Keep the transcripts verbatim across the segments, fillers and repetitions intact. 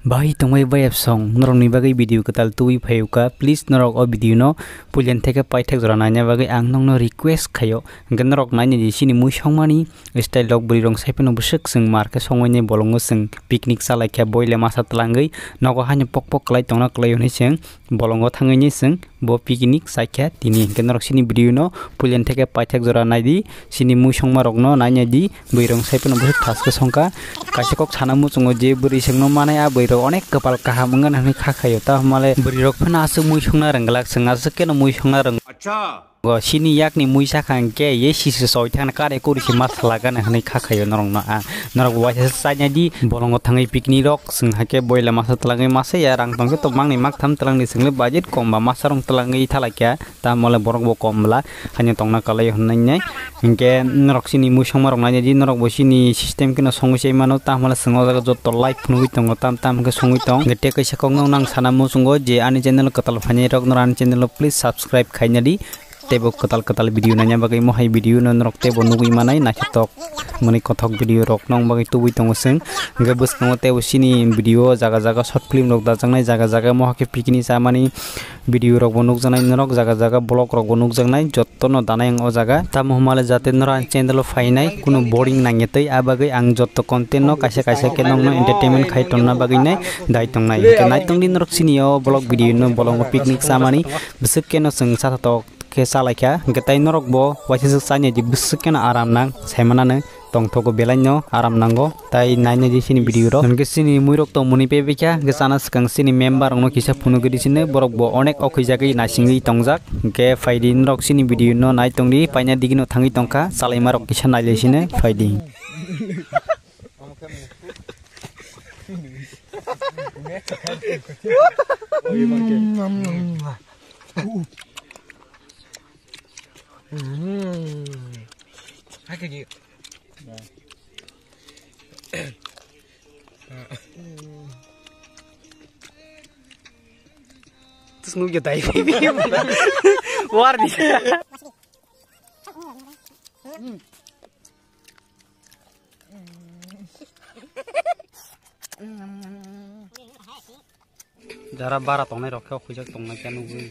Bahai tongbai bai apsong, norokni bagwi video kwtal tubui phaiyuka. Please norok o video no puilen theke paithak jora naina bagwi ang nokno request khaio. Hwnkhe norok nainai di chini mui songmani style rok, bwrwi rok sai phano bwswk chwng mar khe songwi nai bolongo chwng picnic chalai khe boile masa twlangwi nogo haino pok pok kwlai tongna kwlai hwnwi chwng bolongo thangwi nai chwng bo picnic chai kha tini. Hwnkhe norok chini video no puilen theke paithak jora nai di, chini mui songma rokno nainai di. Bwrwi rok sai phano bwswk thas khe songkha. Kaisa kok sana muchungo je bwrwi chwngno manai, a bwrwi rok onek kwpal kaham wngya hwnwi kha khaio. Tamo le bwrwi rok phano aswk mui songna rwng glak, chwng aswk keno mui songna rwng. Acha. Go chini yakni mui sakha hwnkhe ye sisi soi thangna kare kori se ma salagana hwnwi kha khaio norokno a. Norok bo waisa chaina di bolongo thangwi picnic rok chwng hakhe boila masa twlangwi masa ya rang tongkhe to mangni maktham twlangni chwngno budget kom ba masa rok twlangwi thalai kha. Tamo le borok bo kom bwla haino tongna kalai hwnwi nai. Hinkhe norok chini mui songma rok nainai di, norok bo chini system kheno songwi se mano, tamo le chwng o jaga joto live phunugwi tongo, tam tam khe songwi tong. Hinkhe tei kaisa kok no nang sana muchungo je ani channel kwtal phainai rok, nor ani channel o please subscribe khaina di. Tei bo kwtal kwtal video naina bagwi mohai video no norok tei bo nugwi manai naithotok. Mwnwi kothok video rok nong bagwi tubui tongo chwng. Hinkhe bwskango tei bo chini video jaga jaga short film rok dajaknai, jaga jaga mohakhe picnic chamani video rok bo nukjaknai norok, jaga jaga vlog rok bo nukjaknai, jotto no danai ang o jaga. Tamo hwnmale jate norok ang channel o phainai kunu boring nangya tei, a bagwi ang jotto content no kaisa kaisa khe nokno entertainment khai tonna bagwi nai dai tongnai. Hinkhe naitongdi norok chini o vlog video no bolongo picnic chamani bwswk khe no chwng chathatok khe chalaikha, hinkhe tai norok bo waisa swk chani di bwswk kheno aram nang, saimanano tongthogo belai no aram nango, tai nainai di chini video rok. Hinkhe chini mui rok tongmani pebekha, hinkhe chana swkang chini member rok no kisa phunugwi di sini, borok bo onek okhwijagwi naisingwi tongjak, hinkhe phaidi norok chini video no nai tongdi, paina digi no thangwi tongkha, chalaima rok kisa nailai sini phaidi. Terus ngugya tai. War di. Jara bara tongnai rok khe o khuijak tongnai khe nugwi.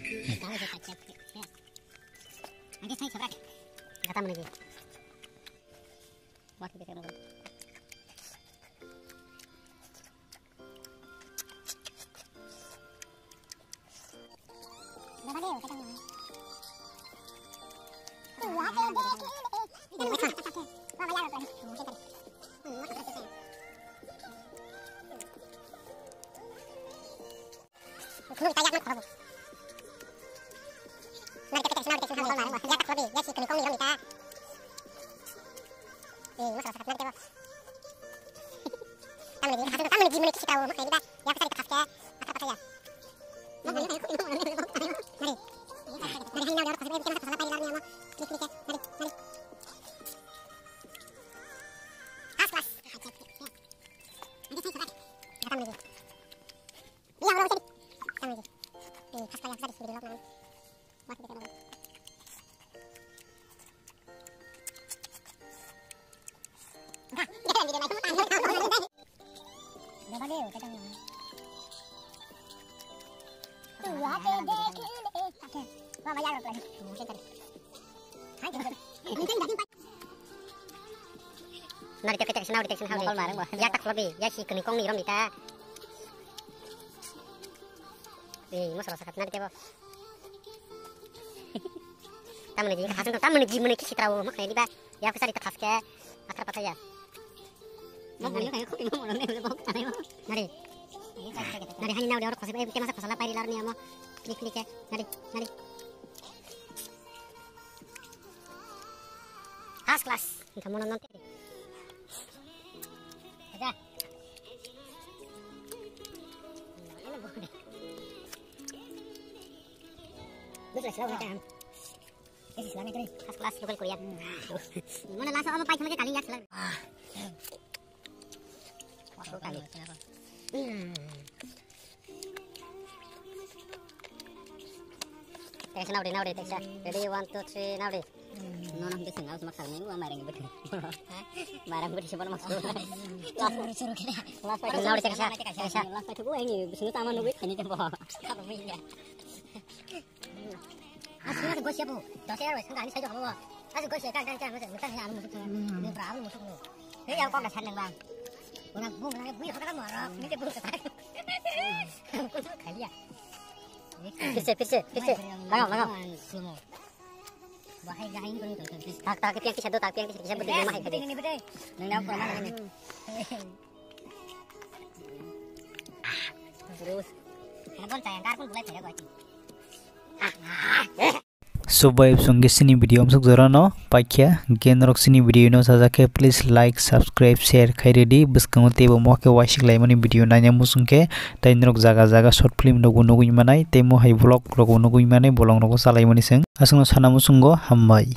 Nari tek tek sinaw tek sinaw ni. Mokol marang bo. Ya tak lobi, ya si keni kong ni rom dita. Eh, mos rasa kat nari tebo. Tamni ji, kasung tamni ji muni kisi trau mak nai diba. Ya aku sari tak kaske. Akhar pataya. Mok boli kayo kopi mok boli mok boli. Nari. Nari hani naw dior kosi bai tema sa kosala pai lar ni amo. Klik klik ya. Nari, nari. First class. Wngkha mono non. Aja. Bus la sila wala kan. This is lami tadi. First class local Korea. Mono lasa ama pai sama kali ya sila. Tengsa naudi, naudi, tengsa. Ready, one, two, three, naudi. Nono hingke sengna usma khagni, wa mairang bwtwi. Mairang bwtwi se bono maksu. Last fight naudi, tengsa, tengsa. Last fight ko aini bisingo tama nugwi khaini tempo. Asli na gosia bu. Dosa ya wes kan saido habo. Asli gosia kan kan kan mata mata ya alu musuk. Ni bra alu musuk no. Ni ya kok dasar nang bang. Una bu na bu ya kok mara. Ni bu ka. Kaya. Phirse, phirse, phirse. Lagao, lagao. Bahai gain kuni to. Tak, tak, piang kisa do, tak, piang kisa, kisa betul mah. Ni bete. Nang na ko mana ni. Subai songke sini video amsuk jorano paikya gen rok sini video no sajake, please like, subscribe, share khai ready bwskango teibo moke waisik laimani video nanya musungke tai norok jaga jaga short film rok bo nugui manai tei mohai vlog rok bo nugui manai bolong rok bo chalaimani seng aswkno sana musungo hambai.